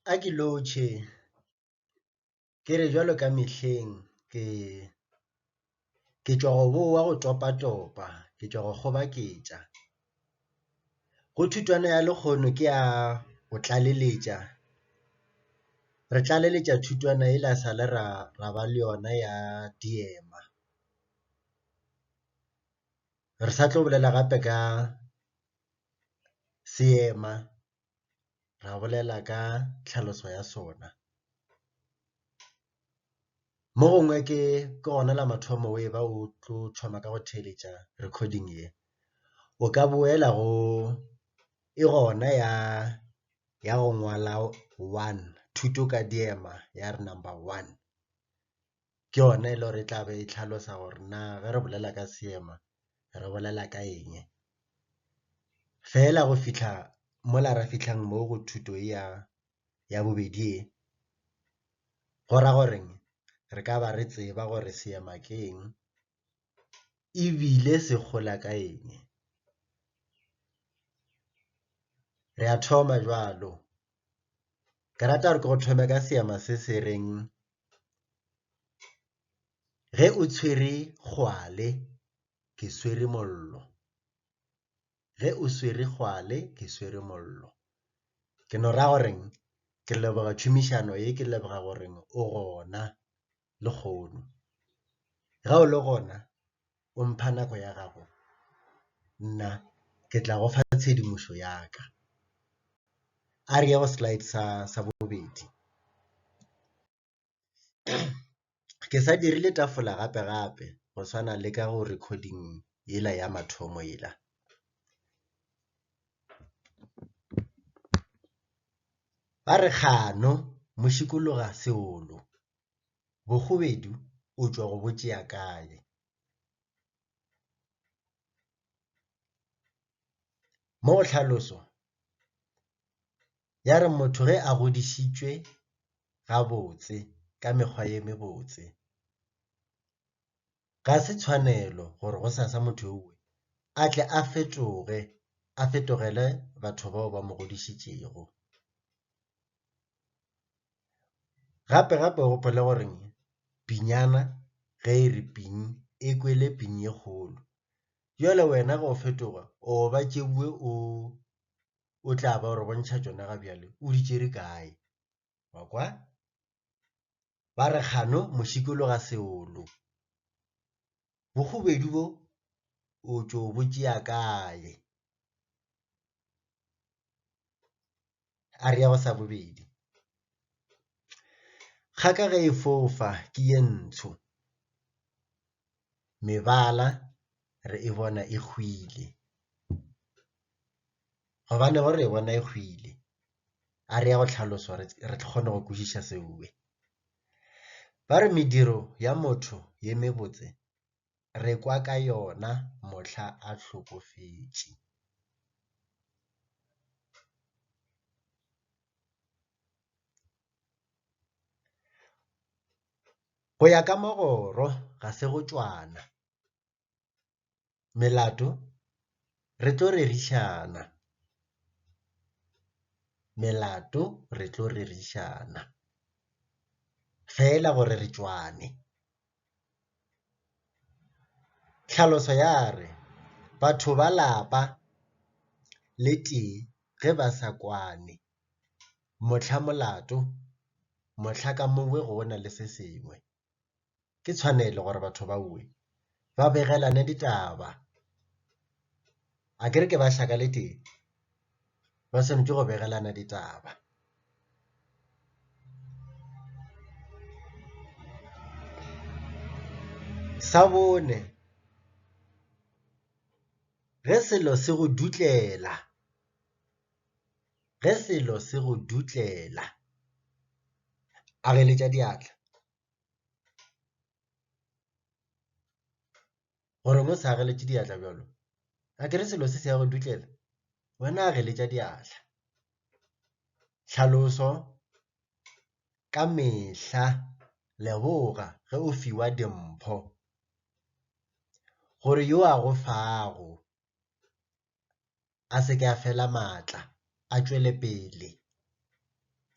A ke lotšhe, ke re bjalo ka mehleng ke ke tšwa go bowa go topa-topa, ke tšwa go kgoboketša. Go thutwana ya lekgono ke ya go tlaleletša, re tlaleletša thutwana yela sa le ra ra ba le yona ya diema. Re sa tlo bolela gape ka seema, ra bolela ka tlhaloso ya sona. Mo gongwe ke ke gona la mathomo o e ba o tlo thoma ka go theeletša recording ye, o ka boela go e gona ya ya go ngwala one thuto ka diema ya re number one, ke yona e le gore e tla be e hlalosa gore na ge re bolela ka seema re bolela ka eng. Fela go fihla mola re fihlang mo go thuto ye ya ya bobedi ye, go ra gore re ka ba re tseba gore seema ke eng ebile se gola ka eng. Re a thoma bjalo, ke rata gore ke go thome ka seema se se reng, ge o tshwere kgwale ke swere mollo, ge o swere kgwale ke swere mollo. Ke no ra goreng ke leboga tšhomišano ye, ke leboga gore o gona lekgono. Ge o le gona o mpha nako ya gago, nna ke tla go fa tshedimošo ya ka. A re ye go slide sa sa bobedi. Ke sa dirile tafola gape gape go swana le ka go recording yela ya mathomo yela. Ba re kgano mošikologa seolo, bokgobedu o tšwa go bo tšea kae? Mo go tlhaloso ya re motho ge a godišitšwe gabotse ka mekgwa ye mebotse, ga se tshwanelo gore gosasa motho yowe a tle a fetoge, a fetogele batho bao ba mo godišitšego. Gape gape o gopole gore pinyana ge e re ping e kwele ping ye kgolo, bjale wena ge o fetoga o ba tšeue o o tla ba o re bontšha tšona ga bjale o di tšere kae? Wa kwa? Ba re kgano mošikologa seolo, bokhubedu bo o tšo bo tšea kae? A re ya go sa bobedi. Kgaka ge e fofa ke ye ntsho, mebala re e bona e hwile. Gobane gore re e bona e hwile, a re ya go hlalosa re re kgone go kwešiša seo. Ba re mediro ya motho ye mebotse re kwa ka yona mohla a hlokofetše. Go ya ka mogoro ga se go tšwana, melato re tlo rerišana, melato re tlo rerišana fela gore re tšwane. Tlhaloso ya re batho ba lapa le tee ge ba sa kwane, mohla molato, mohla ka mowe go na le se sengwe. Ke tshwanelo gore batho bawe ba begelane ditaba. Akere ke ba hlaka le tee, ba swanetše go begelana ditaba. Sa bone, ge selo se go dutlela, ge selo se go dutlela, ageletša diatla. Gore o sa ageletše diatla bjalo, akere selo se se ya go dutlela, wena ageletša diatla. Tlhaloso, ka mehla leboga ge o fiwa dimpho, gore yo a go fago a se ke a fela matla, a tšwele pele.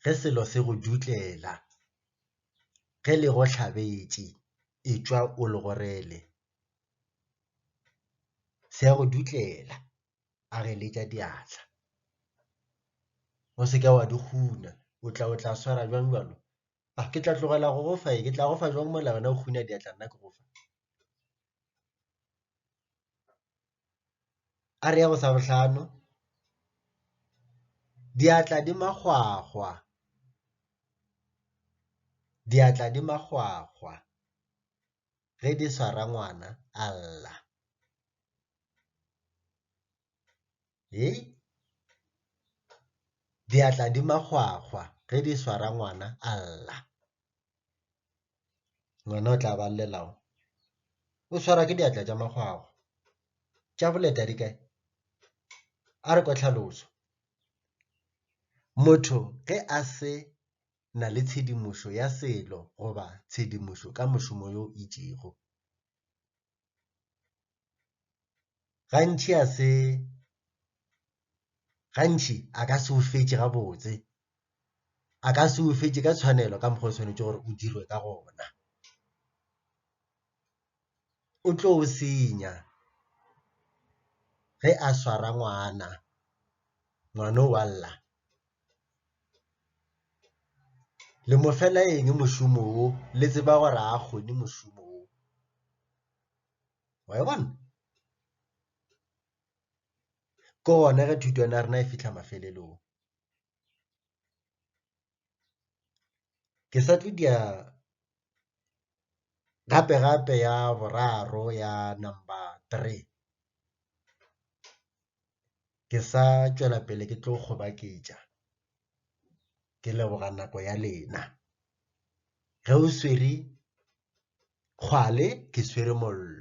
Ge selo se go dutlela, ge le go hlabetše, etšwa o le gorele. Se a go dutlela, ageletša diatla. O se ke wa di kguna, o tla o tla swara bjang bjalo? A ke tla tlogela go go fa e, ke tla go fa bjang mola wena o kguna diatla nna ke go fa? A re ya go sa bohlano, diatla di makgwakgwa, diatla di makgwakgwa ge di swara ngwana a lla. Hei, diatla di makgwakgwa ge di swara ngwana a lla. Ngwana o tla ba llelago o swara ke diatla tša makgwakgwa. Tša boleta di kae? A re kwa tlhaloso. Motho ge a se na le tshedimošo ya selo goba tshedimošo ka mošomo yo itšego, gantši a se gantši a ka se o fetše gabotse, a ka se o fetše ka tshwanelo ka mokgwa o swanetše gore o dirwe ka gona. O tlo o senya ge a swara ngwana, ngwana o a lla. Le mo fela eng mošomo wo le tseba gore ga a kgone mošomo wo? Wa e bona? Ke gona ge thutwana ya rena e fihla mafelelong. Ke sa tlo dia gape gape ya boraro ya number three, ke sa tšwela pele ke tlo kgobaketša. Ke leboga nako ya lena. Ge o swere kgwale ke swere mollo.